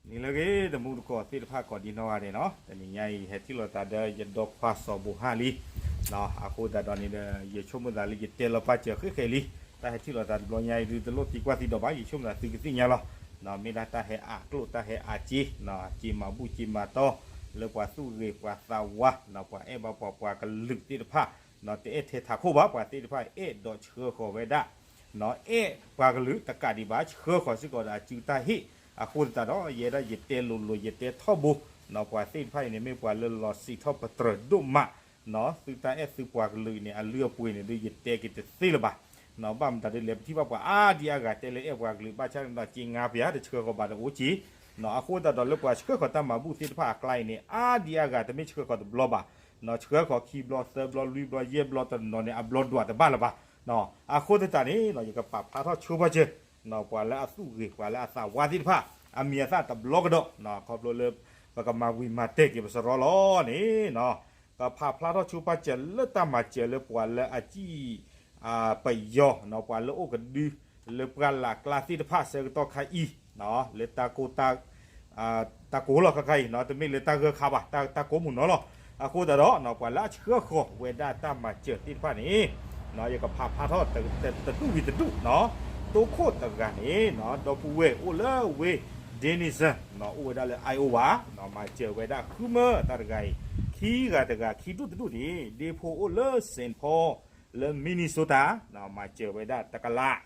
နံၤလၢအဂ့ၤ တမူတကိးသ့ၣ်တဖၣ်ကိးဒံနီၢ်ဂၤဒဲးနီၤ, တနံၤညါအံၤ ဟဲထံၣ်လိာ်သးဒီးယဒီခွါစီၤဘိဟၣ်လံ. အဃိသတးဒီးန့ၣ်ဒီး ယဆိကမိၣ်သးလၢယတဲလီၤပာ်စၢၤဃ့ၣ်ဃဲးလံ, တၢ်ဟဲထံၣ်လိာ်သးတဘျီညါအံၤဒုး တလိၣ်သံကွၢ်သံဒိးဘၣ်, ယဆိကမိၣ်သးသုကသ့ၣ်ညါလီၤ. မ့ၢ်ဒၣ်တၢ်ဟဲအးကျိၣ် တၢ်ဟဲအးစ့, စ့မၤဘူၣ်စ့မၤတီၢ် လၢပှၤသူၣ်ဂ့ၤပှၤသးဝါ, ပှၤအဲၣ်ဘၣ်ပှၤ ပှၤကလုာ်သ့ၣ်တဖၣ်, တအဲၣ်ထဲထးခိၣ်ဘၣ်, ပှၤသ့ၣ်တဖၣ်အဲၣ်ဒိးဆှၢဃီၤဝဲဒၣ် အဲၣ်ပှၤကလုာ်တကးဒံးဘၣ် ဆှၢဃီၤစ့ၢ်ကီးဒီးအစုတၢ်ဟ့ၣ်, အဃိသတးဒီး ယဲဒၣ်ယတဲလိၤလိၤ ယတဲထီဘိ, ပှၤသ့ၣ်တဖၣ်အံၤန့ၣ် မ့ၢ်ပှၤလၢလီၤစံးထီၣ်ပတြၢၤဒိၣ်မး, သုတၢ်အဲၣ်သုပှၤကလုာ်အံၤန့ၣ် အလုၢ်အပှ့ၤန့ၣ်ဒုး ယတဲက့ၤတသ့လၢၤဘၣ်. ဘၣ်မတၤဒုးလဲၤပထံၣ်ဘၣ်ပှၤအါဒံအါဂၤတဲလၢအဲၣ်ပှၤကလုာ် ဘၣ်ဆၣ်န့ၣ်ဒီး စ့ငါပယၤ တဆှၢဃီၤဘၣ်ဒီးအိၣ်က့ၤ, အဃိသတးဒီးလၢပှၤဆှၢဃီၤတၢ်မၤဘူၣ်သ့ၣ်တဖၣ်အကျါအံၤန့ၣ် အါဒံအါဂၤ တမ့ၢ်ဆှၢဃီၤတဘျီဘၣ်, ဆှၢဃီၤခံဘျီသၢဘျီလွံၢ်ဘျီယဲၢ်ဘျီတနီၤန့ၣ် အဘျီဒွးတဘၣ်လၢၤဘၣ်. အဃိသတးန့ၣ် ယကပာ်ဖျါထီၣ်ဆိပာ်စၢၤ ပှၤလၢအသူၣ်ဂ့ၤ ပှၤလၢအသးဝါသ့ၣ်တဖၣ် အမံၤအသၣ်တဘျီကဒီး, ခီဖျိလၢ ပကမၤဝံၤမၤတဲာ်က့ၤပစရီလီၤန့ၣ်, ကပာ်ဖျါထီၣ်ဆိပာ်စၢၤလၢတၢ်မၤစၢၤလၢပှၤလၢအစံၣ် ပယီၤ, ပှၤလၢအိၣ်ကဒု လၢပှၢ်လၢ်ကျါသ့ၣ်တဖၣ်ဆၢကတီၢ်ခါအံၤ, လၢတၢ်ကိၢ် တၢ်ကိၢ်လီၤခါခါအံၤ, တမ့ၢ်လၢတၢ်ဂၢၢ်ခါဘၣ်, တၢ်ကိၢ်မုၢ်နီၤလီၤ. အဃိသတးဒီး ပှၤလၢအဆှၢဃီၤဝဲဒၣ်တၢ်မၤစၢၤသ့ၣ်တဖၣ်န့ၣ်, ယကပာ်ဖျါထီၣ်တဒူၣ်ဝံၤတဒူၣ်, တိခိၣ်တဂၤန့ၣ် ဒီပုၢ်ဝဲၢ်အိၣ်လၢဝ့ၢ် Denison, အိၣ်ဝဲဒၣ်လၢ Iowa, မၤစၢၤဝဲဒၣ်ဃုမၢတၢ်တဂၤအံၤ, ခံဂၤတဂၤ ခံဒူၣ်တဒူၣ်န့ၣ် ဒ့ဖိအိၣ်လၢ Saint Paul လၢ Minnesota, မၤစၢၤဝဲဒၣ်တကလး,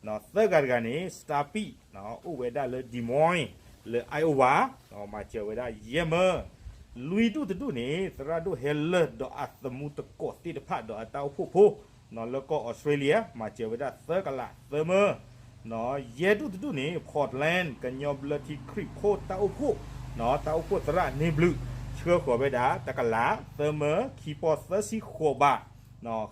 သၢဂၤတဂၤန့ၣ် Starpeak, အိၣ်ဝဲဒၣ်လၢ Des Moines လၢ Iowa, မၤစၢၤဝဲဒၣ်ယဲၢ်မၢ, လွံၢ်ဒူၣ်တဒူၣ်န့ၣ် သရၣ်ဒိၣ်ဟဲလၢာ်ဒီးအသမူသကိးသ့ၣ်တဖၣ်ဒီးအတၢ်အိၣ်ဖှိၣ်ဖိ, လၢကီၢ် Australia မၤစၢၤဝဲဒၣ်သၢကလးသၢမၢ, ယဲၢ်ဒူၣ်တဒူၣ်န့ၣ် Portland ကညီဘျၢထံခရံာ်ဖိတၢ်အိၣ်ဖှိၣ်, တၢ်အိၣ်ဖှိၣ်သရၣ်န့ၢ်ဘျုး, ဆှၢဃီၤဝဲဒၣ်တကလးသၢမၢ ခံပီၢ်သၢဆံဃိးဘး,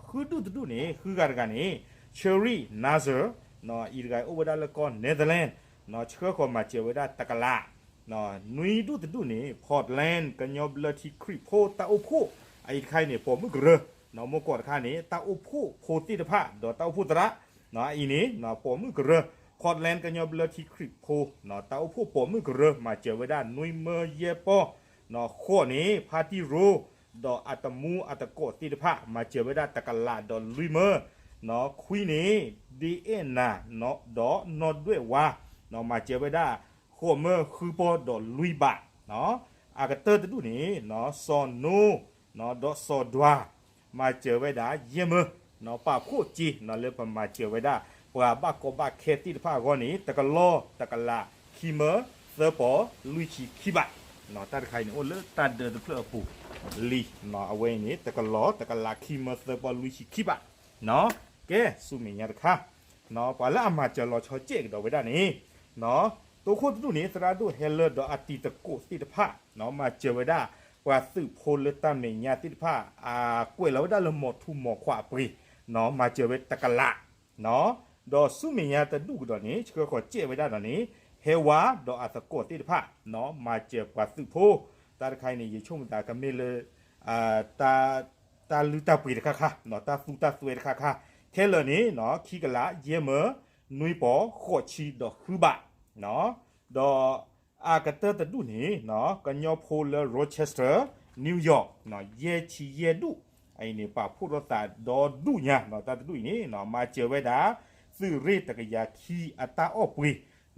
ဃုဒူၣ်တဒူၣ်န့ၣ် ဃုဂၤတဂၤန့ၣ် Cherry Nazar, အံၤတဂၤအိၣ်ဝဲဒၣ်လၢကီၢ် Netherlands, ဆှၢဃီၤမၤစၢၤဝဲဒၣ်တကလး, နွံဒူၣ်တဒူၣ်န့ၣ် Portland ကညီဘျၢထံခရံာ်ဖိတၢ်အိၣ်ဖှိၣ်, အအံၤတခါအံၤန့ၣ် ပိာ်မုၣ်ကရၢ, မ့ၢ်ကီးတခါန့ၣ် တၢ်အိၣ်ဖှိၣ်ဖိသ့ၣ်တဖၣ် ဒီးတၢ်အိၣ်ဖှိၣ်သရၣ်, အအံၤန့ၣ် ပိာ်မုၣ်ကရၢ, Portland ကညီဘျၢထံခရံာ်ဖိ, တၢ်အိၣ်ဖှိၣ်ပိာ်မုၣ်ကရၢ မၤစၢၤဝဲဒၣ်နွံမၢယဲၢ်ပီၢ်, ဃိးန့ၣ် ဖါတံၢ်ရိ ဒီးအသမူအသကိးသ့ၣ်တဖၣ် မၤစၢၤဝဲဒၣ်တကလးဒီးလွံၢ်မၢ, ခွံန့ၣ် ဒ့အဲၣ်နၤ ဒီးနီၢ်ဒွဲၣ်ဝါ, မၤစၢၤဝဲဒၣ် ဃိးမၢဃုပီၢ်ဒီးလွံၢ်ဘး, အကတၢၢ်တဒူၣ်န့ၣ် စီၤနိ ဒီးစီၤဒွၤ, မၤစၢၤဝဲဒၣ်ယဲၢ်မၢ, ပာ်ဖှိၣ်စ့လၢပမၤစၢၤဝဲဒၣ် ပှၤဘၣ်ကီဘၣ်ခဲသ့ၣ်တဖၣ်အဂီၢ်န့ၣ် တကလီၢ်တကလး ခံမၢ သၢပီၢ် လွံၢ်ဆံခံဘး, တၢ်တခါအံၤန့ၣ် အိၣ်လၢတၢ်ဒၢတဖျၢၣ်အပူၤလံ, အဝဲအံၤန့ၣ် တကလီၢ်တကလး ခံမၢ သၢပီၢ် လွံၢ်ဆံခံဘး, ကဲ ဆူမဲာ်ညါတခါ, ပှၤလၢအမၤစၢၤလီၤဆီစဲးကဒီးဝဲဒၣ်န့ၣ်, တိခိၣ်တဒူၣ်န့ၣ် သရၣ်ဒိၣ်ဟဲလၢာ်ဒီးအတံၤသကိးသ့ၣ်တဖၣ်, မၤစၢၤဝဲဒၣ် ပှၤသုးဖိလၢတၢ်မဲာ်ညါသ့ၣ်တဖၣ်, အကွဲးလီၤဝဲဒၣ်လၢမိၢ်ထူမိၢ်ခွါအပှ့ၤ, မၤစၢၤဝဲတကလး, ဒီးဆူမဲာ်ညါတဒူၣ်ကဒီးန့ၣ် ဆှၢဃီၤစဲးဝဲဒၣ်ဒီးန့ၣ် ဟဲဝါဒီးအသကိးသ့ၣ်တဖၣ်, မၤစၢၤပှၤသုးဖိ, တၢ်တခါအံၤန့ၣ် ယဆိကမိၣ်သးကမ့ၢ်လၢ တၢ်လုၢ်တၢ်ပှ့ၤတခါခါ, တၢ်သူတၢ်သွဲတခါခါ, ခဲလၢာ်န့ၣ် ခံကလး ယဲၢ်မၢ, နွံပီၢ်, ဃိးဆံဒီးဃုဘး, ဒီးအကတၢၢ်တဒူၣ်န့ၣ် ကညီဖိလၢ Rochester, New York, ယဲၢ်ဆံယဲၢ်ဒူၣ်, အအံၤန့ၣ် ပာ်ဖှိၣ်ထီၣ်သးဒီဒူၣ်ညါ, တၢ်တဒူၣ်အံၤန့ၣ် မၤစၢၤဝဲဒၣ် သုးရ့ၣ်တကယၤခံအတၢ်အီၣ်ပှ့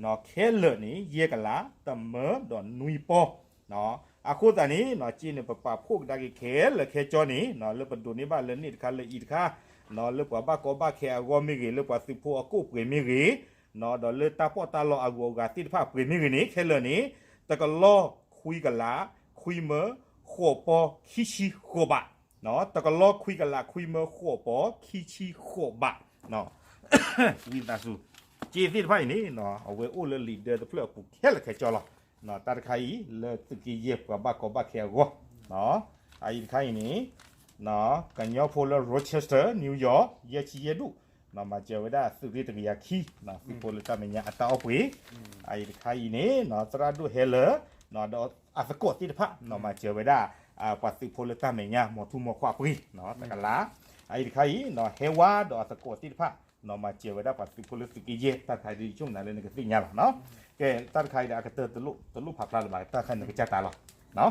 ၤ, ခဲလၢာ်န့ၣ် ယဲၢ်ကလး တမၢဒီးနွံပီၢ်, အဃိသတးန့ၣ် က့န့ၣ် ပပာ်ဖှိၣ်ကဒါက့ၤခဲလၢာ်ခဲဆ့န့ၣ် လၢပဒိးန့ၢ်ဘၣ်လၢန့ၣ်တခါလၢအံၤတခါ, လၢပှၤဘၣ်ကီဘၣ်ခဲအဂီၢ်မ့ၢ်ဂ့ၤ, လၢပှၤသုးဖိအကိၣ်ပှ့ၤမ့ၢ်ဂ့ၤ, ဒီးလၢတၢ်ပီးတၢ်လီအဂုၤအဂၤသ့ၣ်တဖၣ်ပှ့ၤမ့ၢ်ဂ့ၤန့ၣ် ခဲလၢာ်န့ၣ် တကလီၢ်ခွံကလး ခွံမၢ ဃိးပီၢ်ခံဆံဃိးဘး, တကလီၢ်ခွံကလး ခွံမၢ ဃိးပီၢ်ခံဆံဃိးဘး, ဝံသးစူၤ, က့သ့ၣ်တဖၣ်အံၤန့ၣ် အဝဲအိၣ်လၢလံာ်ဒၢတဖျၢၣ်အပူၤခဲလၢာ်ခဲဆ့လီၤ. တၢ်တခါအံၤ လၢသုးက့ယဲၢ်ပှၤဘၣ်ကီဘၣ်ခဲအဂီၢ်, အအံၤတခါအံၤန့ၣ် ကညီဖိလၢ Rochester, New York, ယဲၢ်ဆံယဲၢ်ဒူၣ်, မၤစၢၤဝဲဒၣ်သုးရ့ၣ်တကယၤခံ, သုးဖိလၢတၢ်မဲာ်ညါအတၢ်အီၣ်ပှ့ၤ, အအံၤတခါအံၤန့ၣ် သရၣ်ဒိၣ်ဟဲလၢာ်, ဒီးအသကိးသ့ၣ်တဖၣ် မၤစၢၤဝဲဒၣ် ပှၤသုးဖိလၢတၢ်မဲာ်ညါ မိၢ်ထူမိၢ်ခွါပှ့ၤ, တကလး, အအံၤတခါအံၤ ဟဲဝါဒီးအသကိးသ့ၣ်တဖၣ် မၤစၢၤဝဲဒၣ်ပှၤသုးဖိလၢသုးက့ယဲၢ် တၢ်တခါအံၤဒုး ယဆိကမိၣ်လၢနကသ့ၣ်ညါလီၤ. ကဲ တၢ်တခါအံၤဒီး အကတၢၢ်တလိၣ်ဖးဖျါလၢၤဘၣ် တၢ်တခါန့ၣ်ကစၢ်တၢ်လီၤ.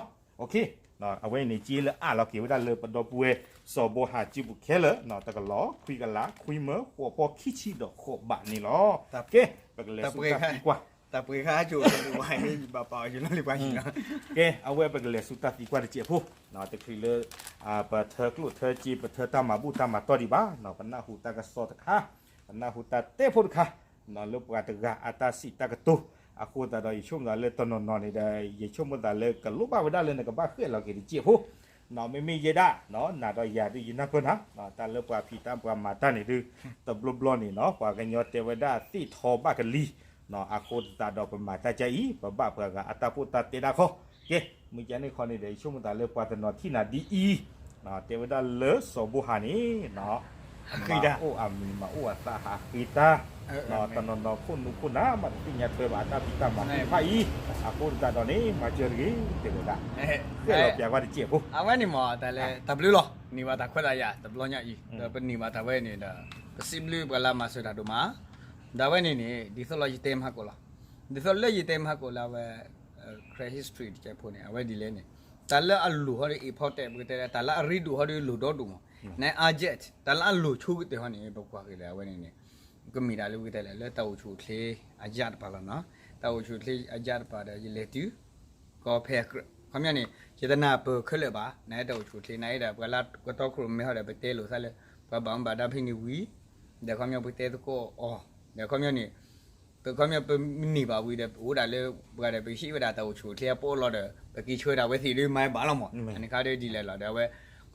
အဝဲအံၤန့ၣ် က့လၢအးလီၤက့ၤဝဲဒၣ်လၢပဒီပုၢ်ဝဲၢ် စီၤဘိဟးစုပူၤခဲလၢာ် တကလီၤ ခွံကလး ခွံမၢ ဃိးပီၢ် ခံဆံဒီးဃိးဘးန့ၣ်လီၤ. ကဲ ပကလဲၤဆူတၢ်သံကွၢ် တၢ်ပှ့ၤခါအကၠိၣ်ဘၣ် ဘၣ်ယလီၤလံပှၤဟံၣ်လီၤ. ကဲ အဝဲပကလဲၤဆူတၢ်သံကွၢ်တစဲးဖိ တချုးလၢ ပထၢကျိၣ်ထၢစ့ ပထၢတၢ်မၤဘူၣ်တၢ်မၤတီၢ်ဒံးဘၣ် ပနၢ်ဟူတၢ်ကစီၣ်တခါ ပနၢ်ဟူတၢ်တဲဖိတခါ လၢပှၤတဂၤအတၢ်စံးတၢ်ကတိၤ အဃိသတးဒီး ယဆိကမိၣ်သးလၢတနီၤနီၤန့ၣ်ဒီး ယဆိကမိၣ်သးလၢကလိၣ်ဘၣ်ဝဲဒၣ်လၢနကဘၣ်ဃဲၣ်လီၤက့ၤတစဲးဖိ မ့မ့ၢ်ယဲဒၣ် နၤဒီးယၤဒုးယနၢ်ပၢၢ်နၤ တၢ်လၢပှၤဖံးတၢ်ပှၤမၤတၢ်န့ၣ်ဒုး တဘျီဘျီန့ၣ်နီၤ ပှၤကညီတဲဝဲဒၣ်သ့ၣ်ထီဘၣ်ကလံၤ အဃိသတးဒီးပမၤတၢ်ကအံၤ ပဘၣ်ပှၤဂၤအတၢ်ဖိတၢ်တဲဒၣ်ခီ ကဲ မုၢ်ကန့ၣ်ခီန့ၣ်ဒီး ယဆိကမိၣ်သးလၢပှၤတနီၤထံၣ်နၤဒ်အံၤ တဲဝဲဒၣ်လၢစီၤဘိဟးန့ၣ် မၤအိၣ်အမံၤမၤအိၣ်အသးဟးဃ့တၢ် တနီၤနီၤခိၣ်နူာ်ခိၣ်နၢ်မးတသ့ၣ်ညါထွဲဘၣ်အတၢ်ဖံးတၢ်မၤသ့ၣ်တဖၣ်အံၤ အဃိသတးဒီးန့ၣ် မၤစၢၤတဂ့ၤ တဲဝဲဒၣ် ဃဲၣ်လီၤပျးကွၢ်တစဲးဖိ အဝဲန့ၣ်မ့ၢ်တၢ်လၢတၢ်ဘျုးလီၤ န့ၢ်ဘၣ်တၢ်ခွဲးတၢ်ယာ်တဘျီညါအံၤ ဒီးပန့ၢ်ဘၣ်တၢ်ဝဲန့ၣ်ဒီး ပစံးဘျုးပှၤလၢမၤစၢၤတၢ်ဒိၣ်မး ဒီးအဝဲန့ၣ်န့ၣ် ဒ်သိးလၢယတဲမဟါကိၣ်လီၤ ဒ်သိးလၢယတဲမဟါကိၣ်လၢအဝဲ Karen history တစဲးဖိန့ၣ် အဝဲဒ်လဲၣ်န့ၣ် တၢ်လၢအလိၤဟီဒီး important ပကတဲလၢ တၢ်လၢအရ့ဒိၣ်ဟီဒီးလိၤဒီဒိၣ်မး န urgent တၢ်လၢအလိၤဆိကတၢၢ်ဟီန့ၣ် ပကွၢ်က့ၤဒီးအဝဲန့ၣ်န့ၣ် ကမ့ၢ်ဒၣ်လၢပကတဲလၢ လၢတၢ်အိၣ်ဆူၣ်အိၣ်ချ့အယၢ်တပၤလီၤနီၤ တၢ်အိၣ်ဆူၣ်အိၣ်ချ့အယၢ်တပၤဒီး ယလဲၤတုၤ ကီၢ်ဖဲအကြၢး ခီပညီန့ၣ် ယတနၢ်ပၢၢ်ခဲလၢာ်ဘၣ် နတၢ်အိၣ်ဆူၣ်အိၣ်ချ့ နအဲၣ်ဒိးပှၤလၢကတီခိၣ်ရိၣ်မဲဟီဒီး ပတဲလိာ်သးလၢ ပှၤဘၣ်မူဘၣ်ဒါဖဲန့ၣ်ဝံၤ ဒီးခီပညီပတဲသကိးအီၤ ဒီးခီပညီန့ၣ် ပခီပညီပမ့ၢ်န့ၢ်ဘၣ်ဝံၤဒီး ပအိၣ်ဒၣ်လၢ ပှၤဒီးပဟ့ၣ်ဝဲဒၣ်တၢ်အိၣ်ဆူၣ်အိၣ်ချ့အပီးလီၤဒီး ပက့ၤဆှၢဒၣ်ဝဲသ့ၣ်ဒ်မၤဘၣ်လီၤမး အန့ၣ်ခါဒီးဒ်လဲၣ်လီၤ ဒီးအဝဲ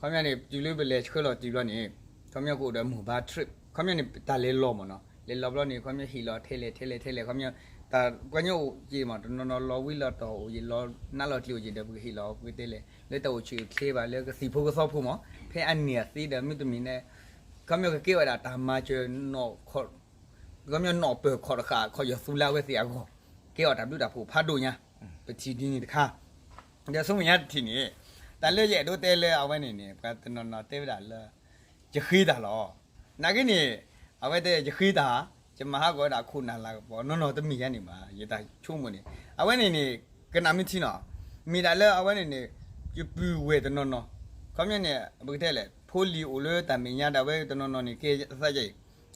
ခီပညီန့ၣ် တုၤလၢပလဲၤဆှၢလီၤတုၤဘျီန့ၣ် ခီပညီကအိၣ်ဒီးမုၢ်ဘါ trip ခီပညီန့ၣ် တၢ်လဲၤလီၤမးနီၤ လဲၤလီၤဘျီန့ၣ် ခီပညီဟ့ၣ်လီၤထဲလဲၣ်ထဲလဲၣ်ထဲလဲၣ် ခီပညီ တၢ်ပှၤကညီအိၣ်က့ၤမး တနီၤနီၤလီၤဝံၤလီၤတီၤအိၣ်က့ၤ လီၤနးလီၤကျံၤအိၣ်က့ၤဒီး ပကဟ့ၣ်လီၤပကတဲလဲၣ် လၢတၢ်အိၣ်ဆူၣ်အိၣ်ချ့ဘၣ် လၢကသံၣ်ဖိကသီဖိမး ဖဲအန့ၢ်အသ့ဒီး မ့တမ့ၢ်န့ၣ် ခီပညီကကဲဝဲဒၣ်တၢ်မၤစၢၤ ခီပညီနီၣ်ပၢၢ်ခီၣ်တဃာ် ခီၣ်ယီၤသူလၢအဝဲသ့ၣ်အဂီၢ် ကဲအီၤတၢ်ဘျုးတၢ်ဖှိၣ်ဖးဒိၣ်ညါ ပထံၣ်ဒ်န့ၣ်တခါ ဒီးဆူမဲာ်ညါတထံၣ်န့ၣ် တၢ်လၢယအဲၣ်ဒိးတဲလၢအဝဲန့ၣ်န့ၣ် ပှၤတနီၤနီၤတဲဝဲဒၣ်လၢ ယဃ့တၢ်လီၤ နာ်က့န့ၣ် အဝဲတဲယဃ့တၢ် ယမၤဟးဂီၤဝဲဒၣ်ခိၣ်နၢ်လၤကပီၤ နီၢ်နီၢ်တမ့ၢ်ယါန့ၣ်ဘၣ် ယတၢ်ဆိကမိၣ်န့ၣ် အဝဲန့ၣ်န့ၣ် ကနၣ်မ့ၢ်ထံနီၤ မ့ၢ်ဒၣ်လၢအဝဲန့ၣ်န့ၣ် ယပုၢ်ဝဲၢ်တနီၤနီၤ ခီပညီန့ၣ် ပကတဲလဲၣ် ဖိလံၤအိၣ်လၢတၢ်မဲာ်ညါဒၣ်ဝဲတနီၤနီၤန့ၣ် ကဲသးကဲ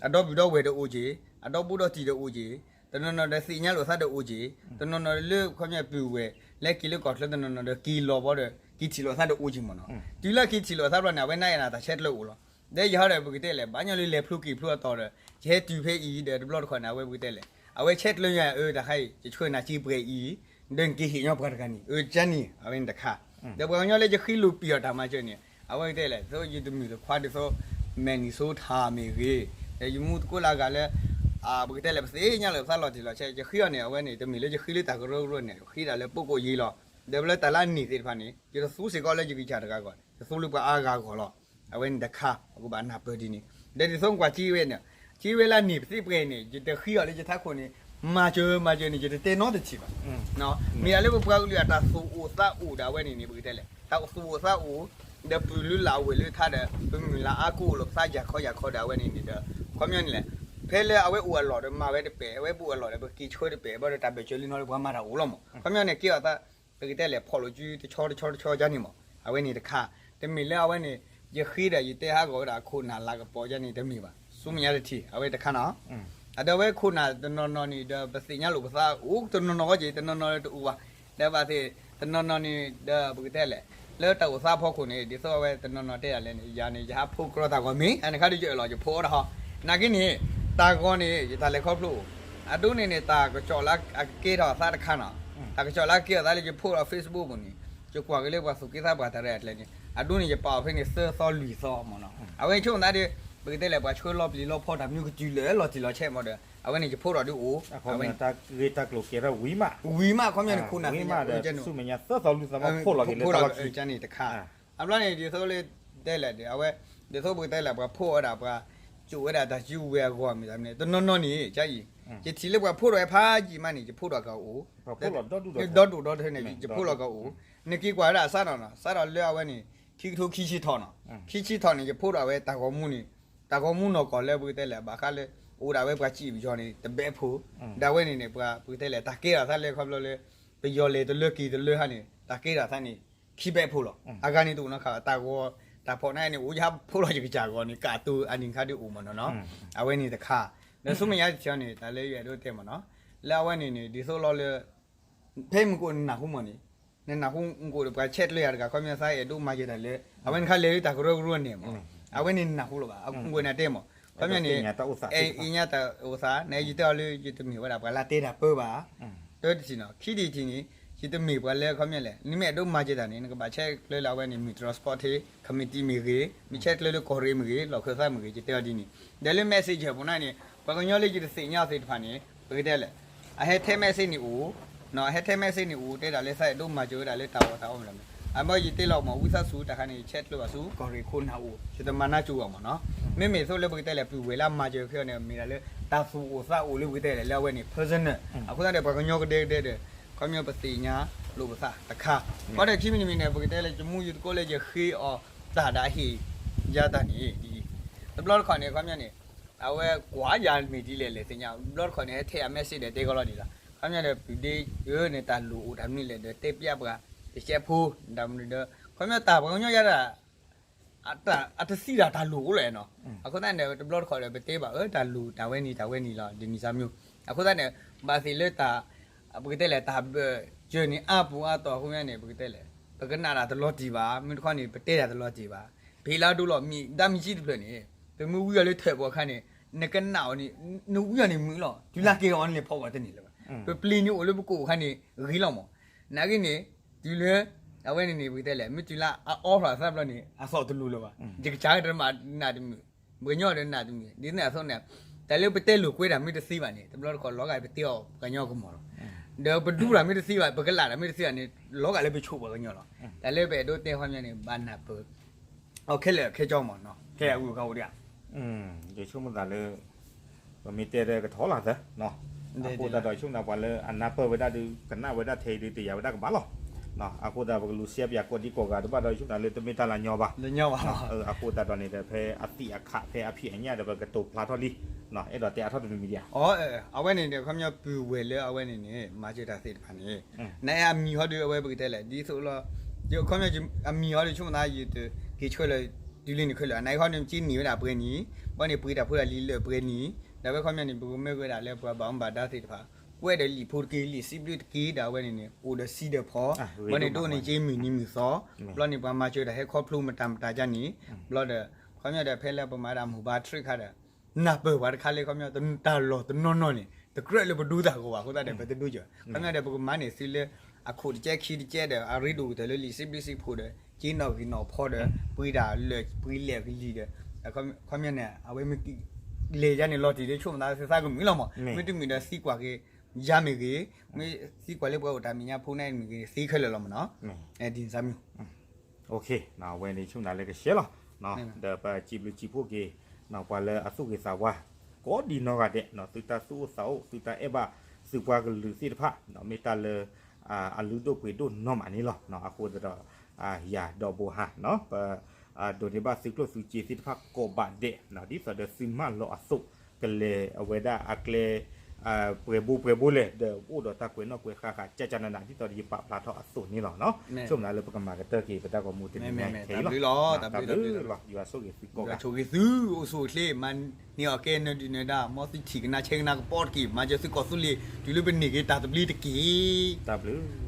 အံၤ အဒီပုၢ်ဒီဝဲၢ်ဒီးအိၣ်က့ၤ အဒီဘူးဒီတံၢ်ဒီးအိၣ်က့ၤ တနီၤနီၤဒီးသ့ၣ်ညါလိာ်သးဒီးအိၣ်က့ၤ တနီၤနီၤလၢခီပညီပုၢ်ဝဲၢ် လၢက့ၤလၢကီၢ်ချၢတနီၤနီၤဒီးက့ၤလီၤဘီဒီး က့ၤထံၣ်လိာ်သးဒီးအိၣ်က့ၤမ့ၢ်နီၤ တုၤလၢက့ၤထံၣ်လိာ်သးဘျီန့ၣ် အဝဲနၢ်အ့ၣ်နၤတၢ်ဆဲးကျၢအိၣ်လီၤ ဒီးယဟီဒီးပကတဲလဲၣ် ဘၣ်ညီလၢလဲၤဖျိက့ၤဖျိအတီၤဒီး ယဟဲတုၤဖဲအံၤဒီးတဘျီတခီၣ်န့ၣ် အဝဲပကတဲလဲၣ် အဝဲဆဲးကျၢယၤအၢ တၢ်ခါအံၤ ယဆှၢနၤစ့ပှဲၤအံၤ ဒီးနက့ၤဟ့ၣ်ညီပှၤတဂၤန့ၣ် အၢကၠါန့ၣ် အဝဲန့ၣ်တခါ ဒီးပှၤကညီလၢယဃ့လိာ်ပံာ်အီၤတၢ်မၤစၢၤန့ၣ် အဝဲကတဲလဲၣ် သိးယတမုၢ်တခွါဒ်သိး Minnesota မ့ၢ်ဂ့ၤ ဒီးယမူသကိးလၢအဂၤလၢ ပကတဲလဲၣ် ပသ့ၣ်ညါလၢပသးလီၤတံၢ်လီၤဆဲး ယဃ့အီၤန့ၣ် အဝဲန့ၣ် တမ့ၢ်လၢယဃ့လၢတၢ်ကရၢကရိန့ၣ် ယဃ့ဒၣ်လၢပကိးယံၤလီၤ ဒီးလၢတၢ်လၢအန့ၢ်သ့ၣ်တဖၣ်န့ၣ် ယတသူစ့ၢ်ကီးလၢယကစၢ်တဂၤဂီၢ် ယသူလၢပှၤအါဂၤဂီၢ်လီၤ အဝဲန့ၣ်တခါ ပကဘၣ်နၢ်ပၢၢ်ဒ်န့ၣ် ဒီးဒ်သိးကွၢ်က့ဝဲန့ၣ် က့ဝဲလၢန့ၢ်ပသ့ၣ်ပှဲၤန့ၣ် ယတဃ့အီၤလၢယထးခိၣ်န့ၣ် မၤစၢၤမၤစၢၤန့ၣ် ယတတဲနီတထံၣ်ဘၣ် မ့ၢ်ဒၣ်လၢပပှၤကလုာ်အတၢ်သူၣ်အိၣ်သးအိၣ်ဒၣ်ဝဲန့ၣ်န့ၣ် ပကတဲလဲၣ် တၢ်သူၣ်အိၣ်သးအိၣ် ဒီးပုၢ်လၢလၢဝဲၢ်လၢထါဒီး ပမုၢ်လၢအါကိၣ်လိာ်ပသးယၤခီယၤခီဒၣ်ဝဲန့ၣ်န့ၣ်ဒီး ခီပညီန့ၣ်လဲၣ် ဖဲလၢအဝဲအိၣ်အလီၢ်ဒီးမၤဝဲတပဲာ် အဝဲပအိၣ်အလီၢ်ဒီးပက့ၤဆှၢတပဲာ် ဘၣ်ဒီးတၢ်ဘၢၣ်စၢၤလံနီၤလၢပှၤမၤတၢ်အိၣ်လီၤမး ခီပညီန့ၣ် က့အီၤသး ပကတဲလဲၣ်ဖီၣ်လိာ်စုတဆီတဆီတဆီယါန့ၣ်မး အဝဲန့ၣ်တခါ တမ့ၢ်လၢအဝဲန့ၣ် ယဃ့ဒီးယတဲဟးဂီၤဝဲဒၣ်ခိၣ်နၢ်လၤကပီၤယါန့ၣ် တမ့ၢ်ဘၣ် ဆူမဲာ်ညါတထံၣ် အဝဲတခါနီၤ အဒီးဝဲခိၣ်နၢ်တနီၤနီၤန့ၣ်ဒီး ပသ့ၣ်ညါလိာ်ပသးအိၣ်တနီၤနီၤဂီၢ်က့ၤ တနီၤနီၤတအိၣ်ဘၣ် ဒီးဘၣ်သ့ၣ် တနီၤနီၤန့ၣ်ဒီး ပကတဲလဲၣ် လၢတၢ်အိၣ်သးဖီခိၣ်န့ၣ် ဒ်သိးအဝဲတနီၤနီၤတဲဒၣ်လဲၣ်န့ၣ် ယၤန့ၣ် ယဟးဖိကြၢးတၢ်ဂီၤမ့ၢ် အန့ၣ်ခါဒီးယအၢၣ်လီၤ ယဖိအီၤတၢ်ဟီ နာ်က့န့ၣ် တၢ်ဂီၤန့ၣ် ယတၢ်လဲၤခီဖျိအိၣ် အဒိန့ၣ်န့ၣ် တၢ်ကစီၣ်လၢအကကဲထီၣ်အသးတခါနီၤ တၢ်ကစီၣ်လၢအကဲထီၣ်သးလၢယဖိဒီး Facebook ပူၤန့ၣ် ယကွၢ်က့ၤလၢပှၤသူၣ်က့သးပှၢ်တၢ်ရဲၣ်အကျဲန့ၣ် အဒိန့ၣ် ယပာ်အီၤဖဲန့ၣ်သၢသီလွံၢ်သီမ့ၢ်နီၤ အဝဲဆိကမိၣ်သးဒီး ပကတဲလဲၣ် ပှၤဆှၢလီၤပျံၤလီၤဖီတၢ်မနုၤကတုၤလၢလီၤတံၢ်လီၤဆဲးမ့ၢ်ဒီး အဝဲန့ၣ် ယဖိဒီးဒုးအိၣ် တၢ်ဂ့ၢ်တၢ်ကျိၤကဲထီၣ်ဝံၤမး ဝံၤမး ခီပညီန့ၣ် ခိၣ်နၢ်သ့ၣ်ညါ ဆူမဲာ်ညါသၢသီလွံၢ်သီမး ဖိၣ်လီၤက့ၤလၢတၢ်လီၢ်ခံန့ၣ်တခါ အဘျီန့ၣ် ဒ်သိးလၢ တဲလဲၣ်ဒီး အဝဲ ဒ်သိးပကတဲလဲၣ် ပှၤဖိၣ်ဝဲဒၣ်ပှၤ ကၠိဝဲဒၣ်တၢ်စုဝဲအဂီၢ်မ့ၢ်တၢ်မနုၤ တနီၤနီၤန့ၣ် ကၢ်အံၤ ယထံၣ်လၢပှၤဖိၣ်ထီၣ်ဝဲဖးယံာ်မးန့ၣ် ယဖိၣ်ထီၣ်ကအိၣ် ဒီဒူၣ်ဒီထၢန့ၣ် ယဖိၣ်လီၤကအိၣ် နက့ၤကွၢ်ဝဲဒၣ်အစးထီၣ်နီၤ စးထီၣ်လၢအဝဲန့ၣ် ခံကထိခံဆံထီၣ်နီၤ ခံဆံထီၣ်န့ၣ် ယဖိၣ်ထီၣ်ဝဲတၢ်ဂီၤမူန့ၣ် တၢ်ဂီၤမူနီၢ်ကီၢ်လၢပကတဲလဲၣ် ဘၣ်ဃးလၢ အိၣ်ဒၣ်ဝဲပှၤစံၣ်ပယီၤန့ၣ် တဘဲဖိ, ဒီးအဝဲန့ၣ်န့ၣ် ပှၤပကတဲလဲၣ် တၢ်ကဲထီၣ်သးလၢခီဖျိလၢ ပယီၤလဲၤတလၢက့ၤတလၢဟါန့ၣ် တၢ်ကဲထီၣ်သးန့ၣ် ခံဘဲဖိလီၤ. အဂၤန့ၣ်တအိၣ်နီတခါဘၣ် တၢ်ဂီၤ တၢ်ဖီၣ်န့ၣ်န့ၣ် အိၣ်ယဟးဖိလီၤယကစၢ်ဂီၤန့ၣ် ကးတိၤအနံၤခါဒ်အိၣ်မ့ၢ်နီၤနီၤ, အဝဲန့ၣ်တခါ, ဒီးဆူမဲာ်ညါတထံၣ်အီၤန့ၣ် တၢ်လၢယအဲၣ်ဒိးတဲမ့ၢ်နီၤ, လၢအဝဲန့ၣ်န့ၣ် ဒ်သိးလီၤလၢ ဖဲမုၢ်ကအိၣ်နနၢ်ဟူမ့ၢ်န့ၣ်, နနၢ်ဟူမုၢ်ကအိၣ်ဒီးပှၤဆဲးကျၢယၤတဂၤ ခီပညီသးအဲၣ်ဒိးမၤစၢၤတၢ်လၢ အဝဲနခါလဲၤလၢတၢ်ကရၢကရိန့ၣ်မ့ၢ်, အဝဲန့ၣ်နနၢ်ဟူလီၤဘၣ်, အဝဲန့ၣ်တဲမ့ၢ်, ခီပညီန့ၣ် အံၤညါတၢ်အိၣ်သး နယတဲအီၤလၢယတမ့ၢ်ဝဲဒၣ်ပှၤလၢတဲတၢ်ပၢဘၣ်, တၢတထံၣ်နီၤ, ခံထံၣ်တထံၣ်န့ၣ် ယတမ့ၢ်ပှၤလၢခီပညီလဲၣ် နမ့ၢ်အဲၣ်ဒိးမၤစၢၤတၢ်န့ၣ် နကဘၣ်ဆဲးကျၢလၢအဝဲန့ၣ် မ့ၢ် transport ထဲ committee မ့ၢ်ဂ့ၤ, မ့ၢ်ဆဲးကျၢလၢကီၢ်ရ့ၣ်မ့ၢ်ဂ့ၤ, လီၢ်ခၢၣ်သးမ့ၢ်ဂ့ၤ, ယတဲအီၤဒ်န့ၣ်, ဒီးလၢ messenger ပူၤန့ၣ်န့ၣ် ပှၤကညီလၢယတသ့ၣ်ညါအီၤသ့ၣ်တဖၣ်န့ၣ် ပကတဲလဲၣ် အဟဲထဲ message န့ၣ်အိၣ်, အဟဲထဲ message န့ၣ်အိၣ် တဲဒၣ်လၢသးအဲၣ်ဒိးမၤစၢၤဝဲဒၣ်လၢတၢ်အီၣ်တၢ်အီမ့ၢ်လီၤမ့ၢ်, အဘၣ်ယတဲလီၤမ့ၢ် ဝံသးစူၤ တၢ်ခါန့ၣ် ဆဲးကျၢဘၣ်ဆူ ကီၢ်ရ့ၣ်ခိၣ်နၢ်အိၣ် ယတမၤနၢ်ကၠိဘၣ်မ့ၢ်နီၤ, မ့မ့ၢ်သိးလၢပကတဲလဲၣ် ပုၢ်ဝဲၢ်လၢအမၤစၢၤခဲအံၤန့ၣ် မ့ၢ်ဒၣ်လၢ တၢ်သူၣ်အိၣ်သးအိၣ်လၢပကတဲလဲၣ် လၢအဝဲန့ၣ် personal, အဃိသတးဒီး ပှၤကညီကဒဲကဒဲဒီး ခီပညီပသ့ၣ်ညါလိာ်ပသးတခါ, ဘၣ်ဒီးခံမံၤတမံၤန့ၣ် ပကတဲလဲၣ် ယမူယသကိးလၢယဃ့ အီၤတၢ်ဒီးအဟ့ၣ်ယၤတၢ်န့ၣ် ဒ်အံၤ, တဘျီတခီၣ်န့ၣ် ခီပညီန့ၣ် အဝဲကွၢ်ယၤမ့ၢ်ဒ်လဲၣ်လဲၣ်သ့ၣ်ညါ, တဘျီတခီၣ်န့ၣ် ဟဲထဲအ message ဒီးတဲကီးလီၤဒ်လီၤ, ခီပညီဒီး ပုၢ်ဒ့ အၢန့ၣ် တၢ်လိၣ်အိၣ်တၢ်မနုၤလဲၣ်ဒီး တဲပျးပှၤ တကဲဖိ တၢ်မနုၤဒီး ခီပညီတၢ်ပှၤကညီယၤဒၣ် အတသံဒၣ်တၢ်လိၣ်အိၣ်လီၤနီၤ, အဃိသတးန့ၣ် တဘျီတခီၣ်ဒီး ပတဲဘၣ်အၢ တၢ်လိၣ်တၢ်ဝဲန့ၣ် တၢ်ဝဲန့ၣ်လီၤ ဒ်န့ၣ်စၢ်မၠိ, အဃိသတးန့ၣ် ဘၣ်သ့ၣ်လၢတၢ် ပကတဲလဲၣ် တၢ်ဘၢၣ်စၢၤန့ၣ် အါပူၤအါတီၤအဃိန့ၣ် ပကတဲလဲၣ် ပကနၣ်တၢ်တလီၤတံၢ်ဘၣ်, မ့ၢ်တခီန့ၣ် ပတဲတၢ်တလီၤတံၢ်ဘၣ်, ဖဲလၢဒိလီၤမံၤ ဒၣ်မံၤကံတဖျၢၣ်န့ၣ် ပမ့ၢ်ဝံအီၤလၢထၢၣ်ပူၤအခါန့ၣ် နကနၣ်အီၤန့ၣ် နဝံအီၤန့ၣ်မုာ်လီၤ, တုၤလၢကဲအီၤန့ၣ်လဲၤဖီၣ်ဝဲတန့ၢ်လၢၤဘၣ်, ပပျ့ၤန့ၣ်အိၣ်လၢပကိာ်အခါန့ၣ် ဂ့ၤလီၤမး, နာ်က့န့ၣ် တုၤလၢ အဝဲန့ၣ်န့ၣ် ပကတဲလဲၣ် မ့ၢ်တုၤလၢအအီဖျိအသးဘျီန့ၣ် အသီၣ်တလိၤလၢၤဘၣ်, ယကစၢ်ကတမၤနၢ်တမုာ်, ပှၤကညီဒီးနၢ်တမုာ် ဒ်န့ၣ်အသိးန့ၣ် တၢ်လၢပတဲလိာ်ကွဲတၢ်မ့ၢ်တသ့ဘၣ်န့ၣ် တဘျီတခီၣ်လီၤဂာ်ပတဲအီၤပှၤကညီကမီၤလီၤ, ဒီးပဒူတၢ်မ့ၢ်တသ့ဘၣ် ပကလၢ်တၢ်မ့ၢ်တသ့ဘၣ်န့ၣ် လီၤဂာ်လၢပဆိၣ်ပှၤကညီလီၤ, တၢ်လၢပအဲၣ်ဒိးတဲခီပညီန့ၣ် ဘၣ်နၢ်ပၢၢ် အခဲလၢာ်ခဲဆ့မးနီၤ ခဲအံၤအဂုၤအဂၤအိၣ်ဒံးဧါ, ယဆိကမိၣ်သးလၢ ပမ့ၢ်တဲဒီးကထီၣ်လၢ်သၢ, အဃိသတးဒီးဆိကမိၣ်သးပှၤလၢအနၢ်ပၢၢ်ဝဲဒၣ်ဒီး ကနၣ်ဝဲဒၣ်ထဲအံၤဒီး တယာ်ဝဲဒၣ်ကဘၣ်လီၤ, အဃိသတးပကလူၤ share ပၠးကိးဒံကိးဂၤတဘၣ်ဒီး ဆိကမိၣ်သးလၢတမ့ၢ်တၢ်လၢညီဘၣ်, အဃိသတးဒီးန့ၣ်ဒီး ဖဲအသံၣ်အခး ဖဲအဖံးအညၣ်ဒီး ပကတိၤဖျါထီၣ်လံ, အဲၣ်ဒိးတဲအါထီၣ်တမံၤမံၤဒံးဧါ, အဝဲန့ၣ်ဒီး ခီပညီပုၢ်ဝဲၢ်လၢအဝဲန့ၣ်န့ၣ် မၤစၢၤတၢ်သ့ၣ်တဖၣ်န့ၣ် နအဲၣ်အမံၤဟီဒီး အဝဲပကတဲလဲၣ် ဒ်သိးလီၤ, ခီပညီအမံၤဟီဒီး ဆိကမိၣ်သး ယတက့ၤဆှၢလၢ တုၤလၢန့ၣ်ခဲလၢာ် အနၢ်ဟီန့ၣ် က့န့ၢ်ဝဲဒၣ်ပှဲၤနံၣ်, ဘၣ်န့ၣ်ပှ့ၤတၢ်ဖိတၢ်လံၤလၢပှဲၤနံၣ်, ဒီးဝဲခီပညီန့ၣ် ပကမၢက့ၤဝဲဒၣ်လၢပှၤဘၣ်မူဘၣ်ဒါသ့ၣ်တဖၣ် ကွဲးဒီးလံာ်ဖိတက့ၢ် လံာ်စံးဘျုးတက့ၢ် ဒီးအဝဲန့ၣ်န့ၣ် အိၣ်ဒီးစံးဒီးဖီ, ဘၣ်န့ၣ်ဒိးန့ၢ်က့မုၢ်နံၤမုၢ်သီ, ဘျီန့ၣ်ပှၤမၤစၢၤတၢ်ဟဲခီဖျိမတၤမတၤဒ်န့ၣ်, ဘျီဒီး ခီပညီဒီးဖဲလၢပမၤဒၣ် mobile trick ခါဒီး နၢ်ပၢၢ်ပှၤတခါလၢခီပညီ တၢ်လီၢ်တနီၤနီၤန့ၣ် တကြၢးလၢပဒိသၣ်ဂီၤဘၣ်အဃိသတးဒီး ပတဒိကၢၤ, ခီပညီဒီးပကမၤန့ၢ်သုလၢ အခိၣ်တကဲခံတကဲဒီး အရ့ဒိၣ်ကတၢၢ်လၢလံာ်စံးဘျုးစံးဖှိၣ်ဒီး က့နီၣ်ဂံၢ်နီၣ်ဖီဒီး ပှ့ၤတၢ်လၢာ်ပှ့ၤလဲၢ်ကလံၤဒီး ခီပညီန့ၣ် အဝဲမ့ၢ်လဲၤယါန့ၣ်လီၤတံၢ်လၢဆိကမိၣ်သးသုသးကမုာ်လီၤမး, မ့ၢ်တမုာ်ဒီးသံကွၢ်က့ၤယါမ့ၢ်ဂ့ၤ, မ့ၢ်သံကွၢ်လၢပှၤအိၣ်တၢ်မဲာ်ညါဖိန့ၣ်မ့ၢ်ဂ့ၤ သ့ခဲလၢာ်လီၤမးနီၤ, ဒ်န့ၣ်စၢ်မုၢ် အဝဲန့ၣ်ဆိကမိၣ်သးလၢကဆှဲလီၤ, ဒီးပစံးဘျုးစံးဖှိၣ်က့ၤ ပှၤလၢအသူၣ်ဂ့ၤသးဝါ ကိးဒံနီၢ်ဂၤဒဲး သုတၢ်သူၣ်အိၣ်သးအိၣ် သုတၢ်အဲၣ်ဘၣ်သုပှၤကလုာ်သ့ၣ်တဖၣ် မ့ၢ်တၢ်လၢ အလုၢ်ဒိၣ်ပှ့ၤဒိၣ်နီၢ်မးန့ၣ်လီၤ. အဃိသတးဒီး ယၤဒီးဘိဟါ ပ ဒိးန့ၢ်ဘၣ်သုကျိၣ်သုစ့သ့ၣ်တဖၣ်ကိးဘၣ်ဒဲး ဒ်သိးဒီးသုမၢလီၤအသိး ကလဲၤအဝဲဒၣ်အကျဲ ပှဲၤဘိပှဲၤဘိလဲၣ် ဒီးအိၣ်ဒီးတၢ်ကွဲးနီၣ်ကွဲးဃါဃး ကၠၢ်ကၠၢ်နးနး ဒ်သိးဒီးယပာ်ဖျါထီၣ်အသိးန့ၣ်လီၤ. ဆိကမိၣ်သးလၢပကမၤကတၢၢ်က့ၤ ပတၢ်ဂီၤမူတနံၤညါခဲအံၤလီၤ. တၢ်ဘျုးလီၤ, ယွၤဆိၣ်ဂ့ၤသုကိးဂၤ, ယွၤဆိၣ်ဂ့ၤသု အိၣ်ဆူၣ်အိၣ်ချ့ မၤန့ၢ်အီၣ်ကဲနၢၤဒုးနၢၤဒါ မ်သုထံၣ်ကနၣ်ဆဲးကနၣ်ကပီၤတက့ၢ် မၤစၢၤသုကီၢ်သူလ့ၤ တုၤလၢပန့ၢ်က့ၤတၢ်သဘျ့တက့ၢ်. တၢ်ဘျုး